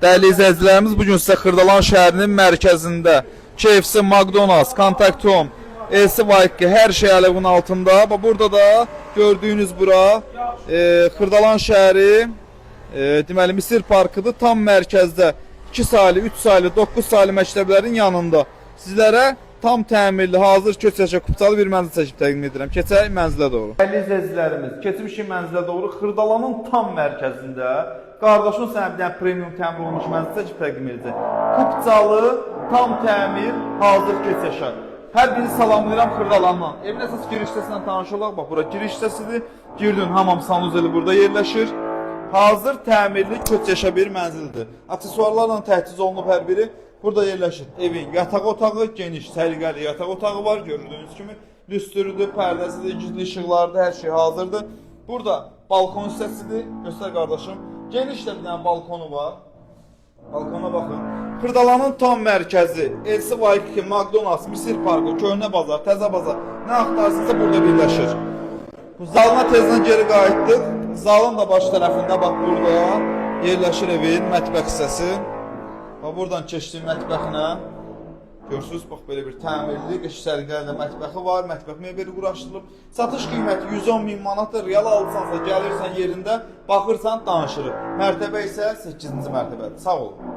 Dəyərli izləyicilərimiz, bu gün sizə Xırdalan şəhərinin mərkəzində KFC, McDonald's, Contact Home, LC Waikiki, hər şey əlevin altında. Bax burada da gördüyünüz bura Xırdalan şəhəri, deməli Misir Parkıdır. Tam mərkəzdə 2 saylı, 3 saylı, 9 saylı məktəblərin yanında. Sizlərə tam təmirli, hazır köç yaşa kupçalı bir mənzil çəkib təqdim edirəm. Keçək mənzilə doğru. Dəyərli izləyicilərimiz, keçmişik mənzilə doğru. Xırdalanın tam mərkəzində qardaşın sənə bir dənə premium təmir olunmuş mənzil çəkib təqdim edəcək. Kupçalı, tam təmir, hazır köç yaşa. Hər birini salamlayıram Xırdalandan. Evin əsas giriş hissəsindən tanış olaq. Bax, bura giriş hissəsidir. Girdin, hamam sanuzeli burada yerləşir. Hazır təmirli köç yaşa bir mənzildir. Aksesuarlarla təchiz olunub hər biri. Burada yerləşir. Evin yataq otağı geniş, səliqəli yataq otağı var gördüyünüz kimi. Lüstrüdür, pərdəsidir, gizli işıqlardır, hər şey hazırdır. Burada balkon hissəsidir. Göstər qardaşım. Geniş də bir dənə balkonu var. Balkona baxın. Xırdalanın tam mərkəzi, LC Waikiki, McDonald's, Misir Parkı, Köhnə Bazar, Təzə Bazar. Nə axtarsınızsa burada birləşir. Zalına tezdən geri qayıtdıq. Zalın da baş tərəfində bax burada yerləşir evin mətbəx hissəsi. Bax buradan keçdik mətbəxinə. Görürsünüz, bax belə bir təmirli, qəşəng səliqəli mətbəxi var, mətbəx mebeli quraşdırılıb. Satış qiyməti 110 min manatdır. Real alsansa gəlirsən yerində, baxırsan, danışırıq. Mərtəbə isə 8-ci mərtəbədir. Sağ olun.